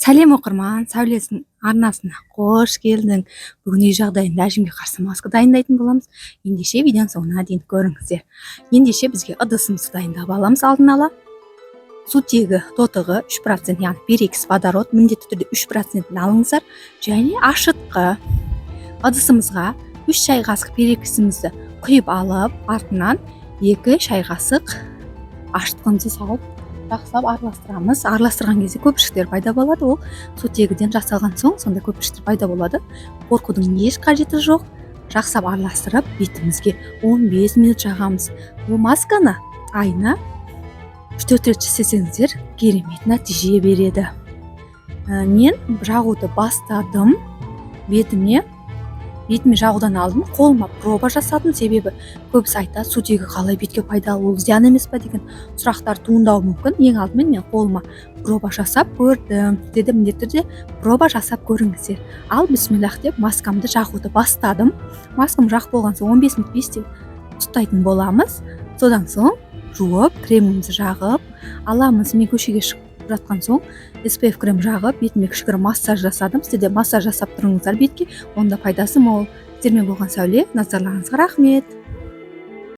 Сәлем, оқырман! Сәулесінің арнасына қош келдің! Бүгін үй жағдайында әжімге қарсы маска дайындайтын боламыз. Ендеше, видеоның соңына дейін көріңіздер. Ендеше, бізге ыдысымызды дайындап аламыз алдын ала. Сутегі тотығы 3%, яғни перекись водород, міндетті түрде 3%-ін алыңыздар, және ашытқы. Ыдысымызға 3 шай қасық перекисімізді құйып алып, артынан 2 шай қасық ашытқымызды салып, жақсылап араластырамыз. Араластырған кезде көпіршіктер пайда болады. Ол сутегіден жасалған соң, сондай көпіршіктер пайда болады. Қорқудың еш қажеті жоқ. Жақсылап араластырып, бетімізге 15 минут жағамыз. Бұл масканы айына 3-4 рет істесеңіздер, керемет нәтиже береді. Мен жағуды бастадым бетіме. Бетіме жағудан алдын қолыма проба жасадым, себебі көбісі айтады: «Сутегі қалай бетке пайдалы, ол зиян емес па?» деген сұрақтар туындауы мүмкін. Ең алдымен мен қолыма проба жасап көрдім. Сіздер де міндетті түрде проба жасап көріңіздер. Ал, бисмиллах деп, маскамды жағуды бастадым. Маскам жағып болған соң, 15 минут бесте ұстайтын боламыз. Содан соң жуып, кремімізді жағып аламыз. Мен көшеге шығып жатқан соң, SPF крем жағып, бетіме кішігірім массаж жасадым. Сіздер де массаж жасап тұрыңыздар бетке, онда пайдасы мол. Сіздермен болған Сәуле. Назарларыңызға рахмет!